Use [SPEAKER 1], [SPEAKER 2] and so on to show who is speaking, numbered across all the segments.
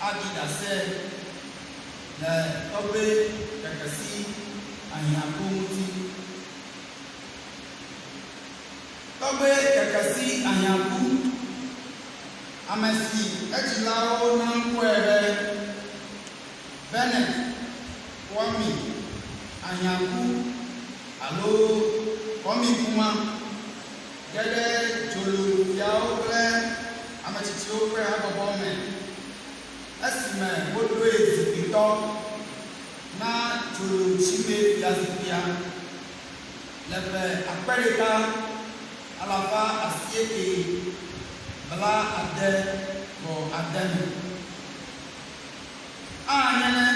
[SPEAKER 1] aɖi ɖase le Tɔgbe Kekesi Ahiãku ŋuti. Tɔgbe Kekesi Ahiãku, amesi edzilawo na ŋkɔe be Bennett Kwame Ahiãku alo Kwame Kuma, ge ɖe Dzolo fiawo kple ame tsitsiwo ƒe habɔbɔ me esime woɖoe zikpuitɔ na Dzolo Tsime fiazikpuia le ƒe 1969 me. Anye ne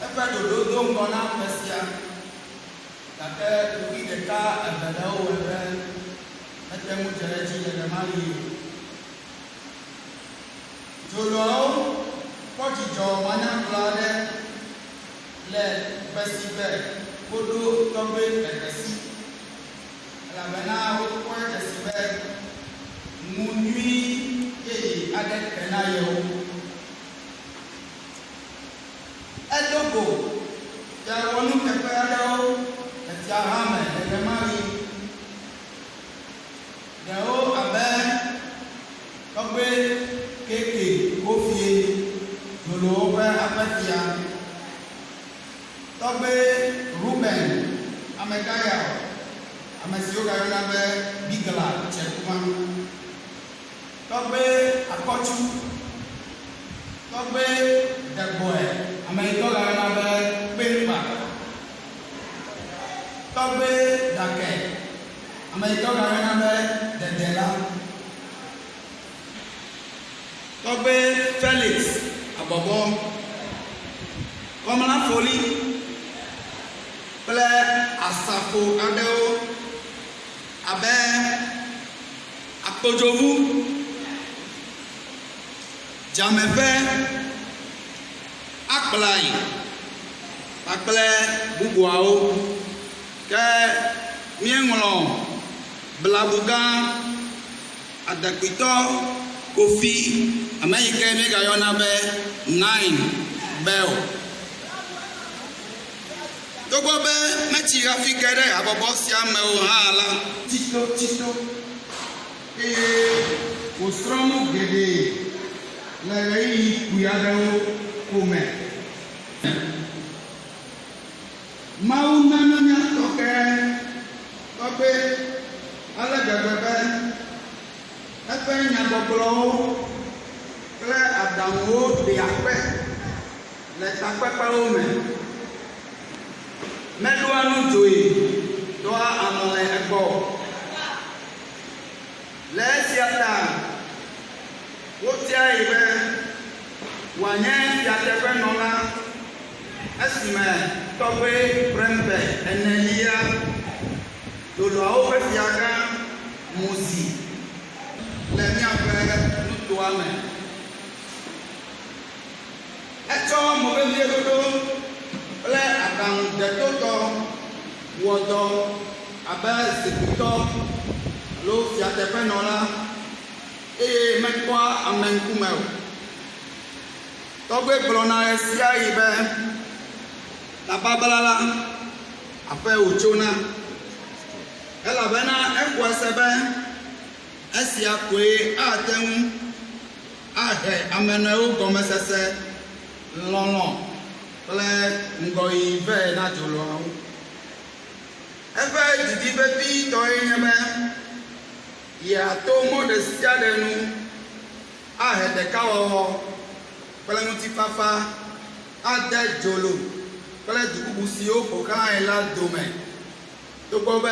[SPEAKER 1] eƒe ɖoɖo do ŋgɔ na ƒe sia, gake kuxi ɖeka eve ɖewo wɔe be mete ŋu dze edzi le ɣemaɣi o. Dzoloawo kpɔ dzidzɔ manyagblɔ aɖe le ƒe si gbe woɖo tɔgbe Kekesi, elabena wokpɔe dze si be ŋu nyui yeye aɖe ke na yewo. Edo go fia wɔnuteƒe aɖewo le fiaha me le ɣemaɣi, ɖewo abe Tɔgbe Keke Kofie, Dzolowo ƒe aƒefia, Tɔgbe Ruben Amegayao, amesi wogayɔna be Bigla Tsekuma, Tɔgbe Akɔtsu, Tɔgbe Degbɔe, ame yi ke wogayɔna be Kpeŋkpa, Tɔgbe Ɖake, ame yi ke wogayɔna be Dedela, Tɔgbe Felix Abɔbɔ, Kɔmla Foli kple asafo aɖewo abe Akpodzovu, Dzameƒe, Akplai kpakple bubuawo. Ke míeŋlɔ Blabugã Adekpuitɔ Kofi, ame yi ke míegayɔna be Nine be o. Togbɔ be metsi hafi ge ɖe habɔbɔ sia me o hã la, tsitotsito eye wòsrɔ̃ nu geɖe le ɣeyiɣi kpui aɖewo ko me. Mawu na nunya tɔxɛ tɔgbe ale gbegbe be eƒe nyagbɔgblɔwo kple aɖaŋuwo ɖea kpe le takpekpewo me. Meɖoa nu dzoe dɔa alɔ̃ le egbɔ o. Le esia ta wotiae be wòanye fiateƒenɔla esime Tɔgbui Prempeh Enelia, Doloawo ƒe fiagã, mu zi le míaƒe nutoa me. Etsɔ moveviɖoɖo kple aɖaŋu detotɔ wɔ dɔ abe zikpuitɔ alo fiateƒenɔla eye mekpɔa ame ŋkume o. Tɔgbui gblɔna ɣesiaɣi be, Tababla la, aƒee wòtsona, elabena exɔe se be esia koe ate ŋu ahe ame nɔewo gɔmesese, lɔlɔ̃, kple ŋgɔyiyi vɛ na dzoloawo. Eƒe didi vevitɔe nye be yeato mɔ ɖesiaɖe nu ahe ɖekawɔwɔ kple ŋutifafa ade dzolo kple du bubu siwo ƒo xlãe la dome. Togbɔ be.